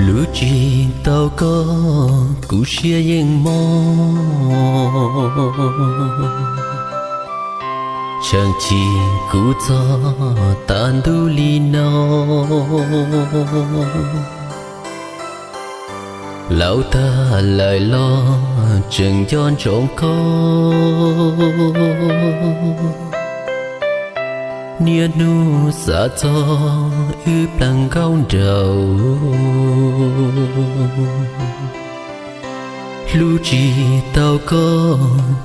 Hlub tsis tau koj kuv siab yeej mob, tseem chim kuv txog tas ntuj li no. Laus tag lawm los tseem nco ntsoov koj, niaj hnub xav txog wb plaag nkaub nraug. Hlub tsis tau koj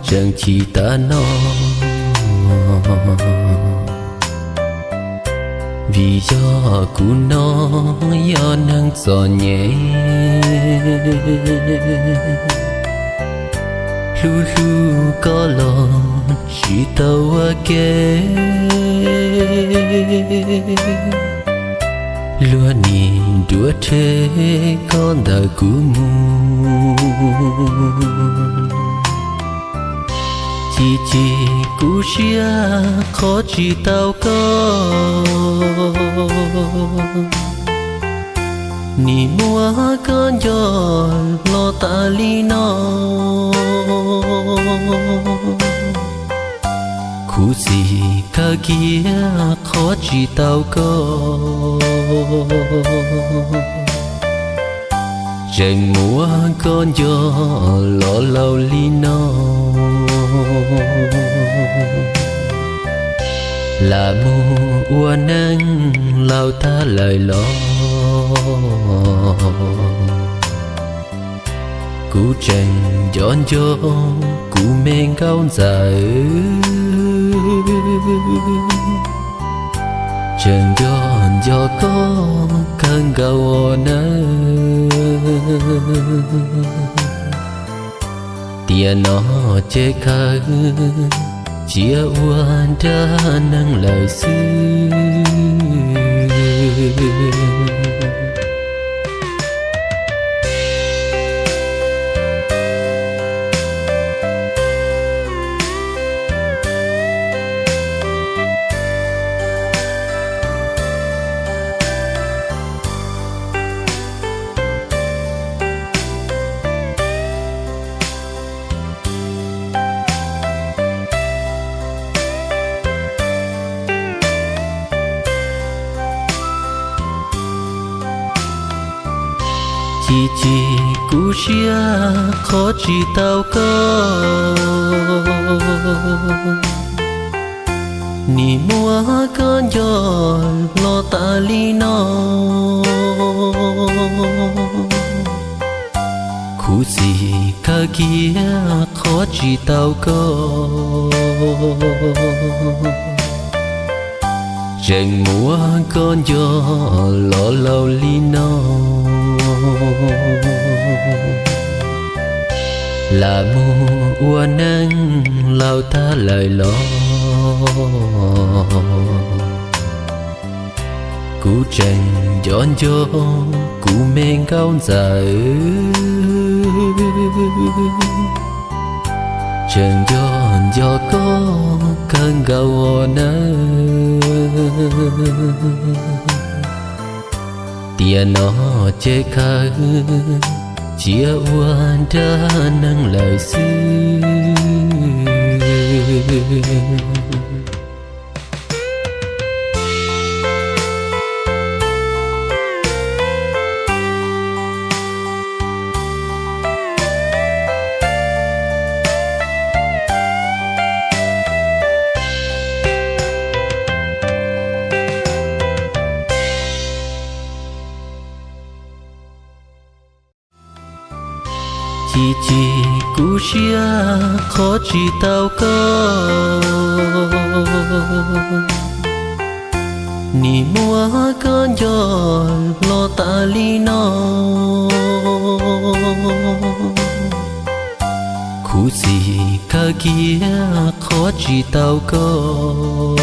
tseem chim tas no, vim yog kuv no yog neeg txom nyem. Hlub hlub koj los tsis tau ua ke, luag nim nruab rhe koj ntawm kuv mus. Chim chim kuv siab qhov tsis tau koj, nim muab koj nco los tas li no. Khuv xim kawg kiag qhov tsis tau koj, tseem muab koj nco los laus li no. Lam mus ua neej laus tag lawm los, kuv tseem nco nco kuv me nkauj ntxawm, tseem nco nco koj kawg nkaus os nawb. Tiam no ces kawg cia ua nrag neeg lawm xwb. Chim chim kuv siab qhov tsis tau koj, nim muab koj nco los tas li no. Khuv xim kawg kiag qhov tsis tau koj, tseem muab koj nco los laus li no. Lam mus ua neej laus tag lawm los, kuv tseem nco nco kuv me nkauj ntxawm, tseem nco nco koj kawg nkaus os nawb. Tiam no ces kawg cia ua nrag neeg lawm xwb. Chim chim kuv siab qhov tsis tau koj, Nim muab koj nco los tas li no, khuv xim kawg kiag qhov tsis tau koj.